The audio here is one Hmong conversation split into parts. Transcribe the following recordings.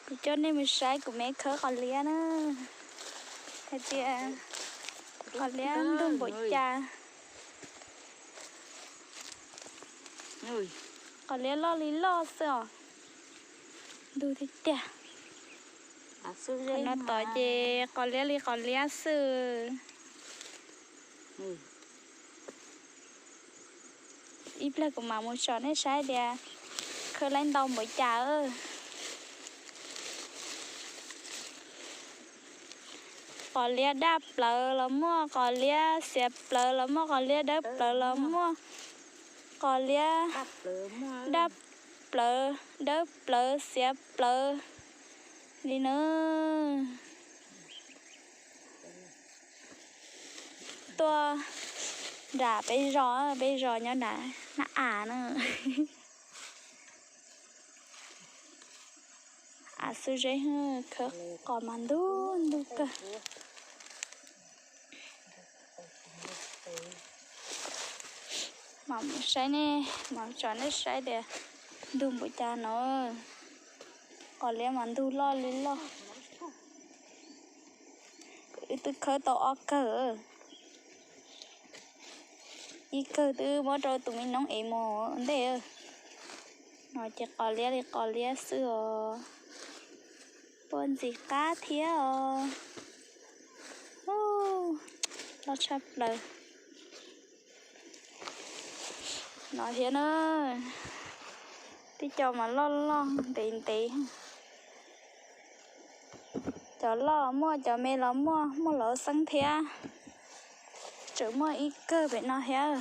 Kuv coj nej mus saib kuv me khawb qos liab na, hais tias qos liab ntug npaum cas. Qos liab loj li loj xwb os, ntug tiag tiag. No tod ces qos liab li qos liab xwb. Ib pliag kuv mam mus tsom nej saib tias khawb laib ntau npaum cas. Qos liab daj plawv los muaj, qos liab xiav plawv los muaj, qos liab dawb plawv los muaj, qos liab daj plawv, dawb plawv, xiav plawv li na. Tuaj nram peb zos, peb zos nyob nram Nab As na. Av xub zeb, khawb qos mas ntug ntug kawg. Mam mus saib nej, mam tsom nej saib tias ntug npaum cas no. Qos liab mas ntug loj li loj. Wb twb khawb tau ob kawg, ib kawg twb muab rau tus me noob ev mus ntej. No ces qos liab li qos liab xwb os. Puag ntxim qab thiab os. Loj tshaj plaws. No thiab na, tib co mas loj loj ntev ntev. Cov loj los muaj, cov me los muaj, muaj lawv xeeb thiab. Tseem muaj ib kawg pem no thiab.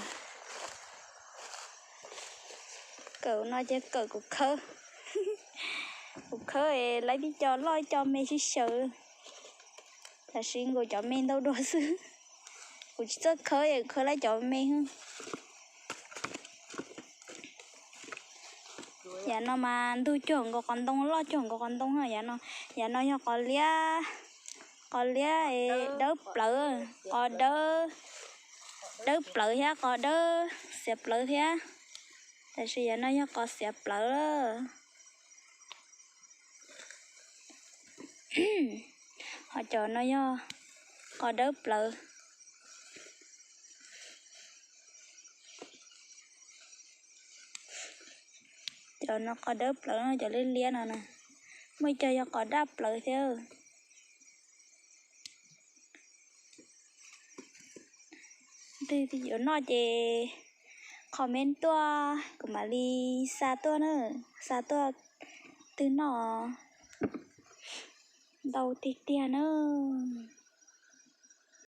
Kawm no ces kawm kuv khawb. Kuv khawb es laib tib co loj ib co me sib xyaw. Tam sim nkaus cov me ntau dua xwb. Kuv tsis txawj khawb es khawb laib cov me. Yav no mas ntug cuag nkaus qos ntoo, loj cuag nkaus qos ntoo. Yav no, yav no yog qos liab, qos liab dawb plawv, qos dawb, dawb plawv thiab qos dawb xiav plawv thiab. Tab sis yav no yog qos xiav plawv. Ho cov no yog qos dawb plawv. Cov no qos dawb plawv no, cov liab liab no na. Muaj ib co yog qos daj plawv thiab. Twg yuav noj ces comment tuaj kuv mam li xa tuaj na, xa tuaj twg noj. Ntau tiag tiag na.